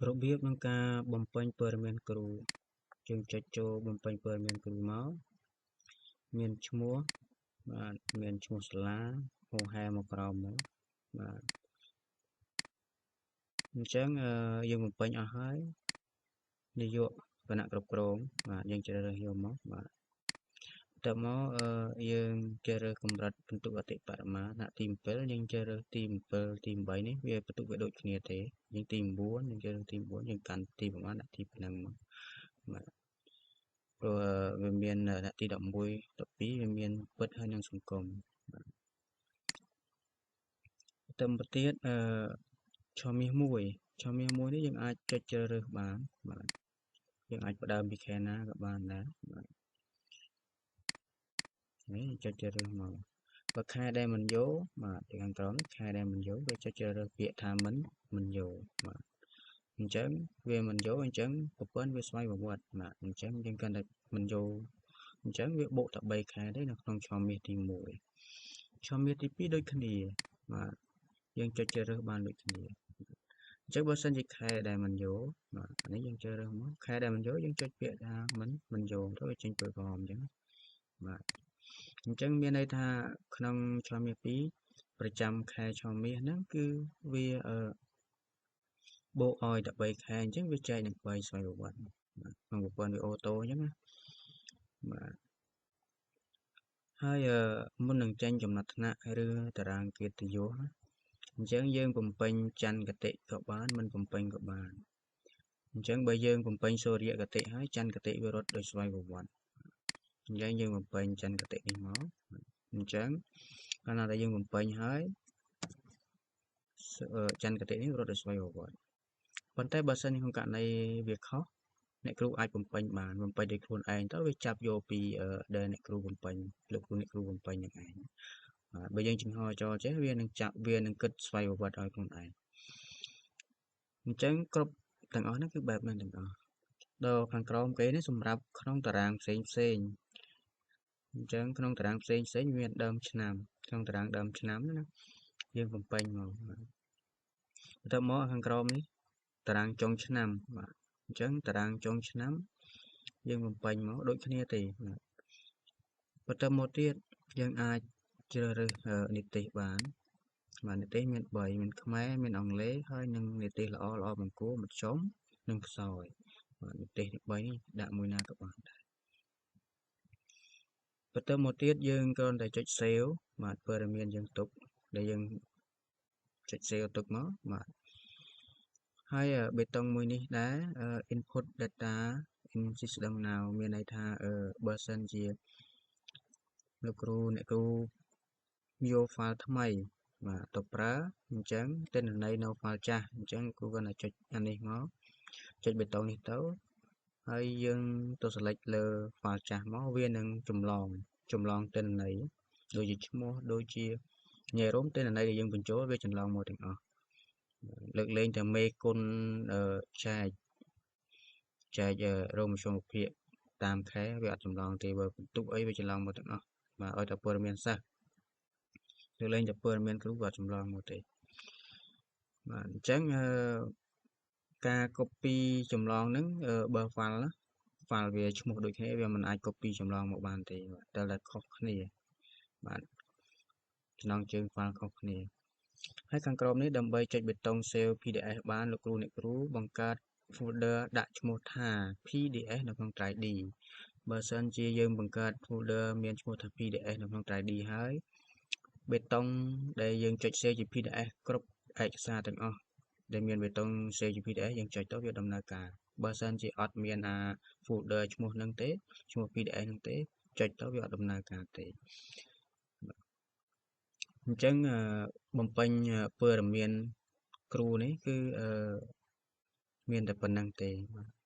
របៀបក្នុងការបំពេញព័ត៌មានគ្រូយើងចុចចូលបំពេញព័ត៌មានគ្រូមកមានឈ្មោះបាទមានឈ្មោះសាលាហូហែមកក្រោមមកបាទអញ្ចឹងយើងបំពេញអស់ហើយនាយកគណៈគ្រប់គ្រងបាទយើងជ្រើសរើសយកមកបាទតមកយើងជ្រើសរើសកម្រិតពិន្ទុអតិបរមាថ្នាក់ទី7យើងជ្រើសរើសទី7ទី8នេះវាពិន្ទុវាដូចគ្នាទេយើងទី9យើងជ្រើសរើសទី9យើងកាន់ទីប្រហែលដាក់ទីប៉ុណ្ណឹងមកបាទព្រោះវាមានថ្នាក់ទី11 12វាមានពិតហើយនិងសង្គមបាទទៅមកទៀតឆមាស1ឆមាស1នេះយើងអាចចុចជ្រើសរើសបានបាទយើងអាចផ្ដើមពីខែណាក៏បានដែរបាទនេះចុចជ្រើសរើសមកបើខែដែលមិនយកបាទទីខាងក្រោមខែដែលមិនយកវាចុចជ្រើសរើសពាក្យថាមិនយកបាទអញ្ចឹងវាមិនយកអញ្ចឹងប្រព័ន្ធវាស្វ័យប្រវត្តិបាទអញ្ចឹងយើងកាន់តែមិនយកអញ្ចឹងវាបូកតែ3ខែទេនៅក្នុងឆមាសទី1ឆមាសទី2ដូចគ្នាបាទយើងចុចជ្រើសរើសបានដូចគ្នាអញ្ចឹងបើសិនជាខែដែលមិនយកបាទអានេះយើងជ្រើសរើសមកខែដែលមិនយកយើងចុចពាក្យថាមិនយកទៅវាចេញពណ៌ក្រហមអញ្ចឹងបាទអញ្ចឹងមានន័យថាក្នុងឆមាស2ប្រចាំខែឆមាសហ្នឹងគឺវាបូកឲ្យតែ3ខែអញ្ចឹងវាចែកនឹង3ស្វ័យប្រវត្តិបាទក្នុងប្រព័ន្ធវា auto អញ្ចឹងណាបាទហើយមុននឹងចេញចំណាត់ថ្នាក់ឬតារាងកិត្តិយសអញ្ចឹងយើងបំពេញចន្ទគតិក៏បានមិនបំពេញក៏បានអញ្ចឹងបើយើងបំពេញសូរិយគតិហើយចន្ទគតិវារត់ដោយស្វ័យប្រវត្តិអញ្ចឹងយើងបំពេញចន្ទគតិនេះមកអញ្ចឹងកាលណាដែលយើងបំពេញហើយចន្ទគតិនេះរត់ដោយស្វ័យប្រវត្តិប៉ុន្តែបើសិនក្នុងករណីវាខុសអ្នកគ្រូអាចបំពេញបានបំពេញដោយខ្លួនឯងទៅវាចាប់យកពីដែលអ្នកគ្រូបំពេញលោកគ្រូអ្នកគ្រូបំពេញនឹងឯងបាទបើយើងចំហចោលចេះវានឹងចាប់វានឹងគិតស្វ័យប្រវត្តិឲ្យខ្លួនឯងអញ្ចឹងគ្រប់ទាំងអស់នេះគឺបែបនេះទាំងអស់ដល់ខាងក្រោមគេនេះសម្រាប់ក្នុងតារាងផ្សេងផ្សេងអញ្ចឹងក្នុងតារាងផ្សេងផ្សេងមានដើមឆ្នាំក្នុងតារាងដើមឆ្នាំណាយើងបំពេញមកបន្ទាប់មកខាងក្រោមនេះតារាងចុងឆ្នាំបាទអញ្ចឹងតារាងចុងឆ្នាំយើងបំពេញមកដូចគ្នាទេបាទបន្ទាប់មកទៀតយើងអាចជ្រើសរើសនិទេសបានបាទនិទេសមាន3មានខ្មែរមានអង់គ្លេសហើយនិងនិទេសល្អល្អបង្គោលមធ្យមនិងខ្សោយបាទនិទេស3នេះដាក់មួយណាក៏បានដែរបន្ទាប់មកទៀតយើងគ្រាន់តែចុច save បាទព័ត៌មានយើងទុកដែលយើងចុច save ទុកមកបាទហើយបេតុងមួយនេះដែរ input data in system now មានន័យថាបើសិនជាលោកគ្រូអ្នកគ្រូយក file ថ្មីបាទទៅប្រើអញ្ចឹងទិន្នន័យនៅ file ចាស់អញ្ចឹងគ្រូគាត់តែចុចអានេះមកចុចបេតុងនេះទៅហើយយើងទៅ select លើ file ចាស់មកវានឹងចម្លងទិន្នន័យដូចជាឈ្មោះដូចជាញ៉ែរោមទិន្នន័យដែលយើងបញ្ចូលវាចម្លងមកទាំងអស់លើកលែងតែមេគុណចែករោមមធ្យមភាគតាមខែវាអត់ចម្លងទេបើបន្ទុកអីវាចម្លងមកទាំងអស់បាទឲ្យតែព័ត៌មានសិស្សលើកលែងតែព័ត៌មានគ្រូវាអត់ចម្លងមកទេបាទអញ្ចឹងការ copy ចម្លងហ្នឹងបើ file ណា file វាឈ្មោះដូចគ្នាវាមិនអាច copy ចម្លងមកបានទេបាទតែខុសគ្នាបាទចំណងជើង file ខុសគ្នាហើយខាងក្រោមនេះដើម្បីចុចប៊ូតុង save PDF បានលោកគ្រូអ្នកគ្រូបង្កើត folder ដាក់ឈ្មោះថា PDF នៅក្នុង Drive D បើសិនជាយើងបង្កើត folder មានឈ្មោះថា PDF នៅក្នុង Drive D ហើយប៊ូតុងដែលយើងចុច save ជា PDF គ្រប់ឯកសារទាំងអស់ដែលមានប៊ូតុង save ជា PDF យើងចុចទៅវាដំណើរការបើសិនជាអត់មានអា folder ឈ្មោះហ្នឹងទេឈ្មោះ PDF ហ្នឹងទេចុចទៅវាអត់ដំណើរការទេអញ្ចឹងបំពេញព័ត៌មានគ្រូនេះគឺមានតែប៉ុណ្្នឹងទេបាទ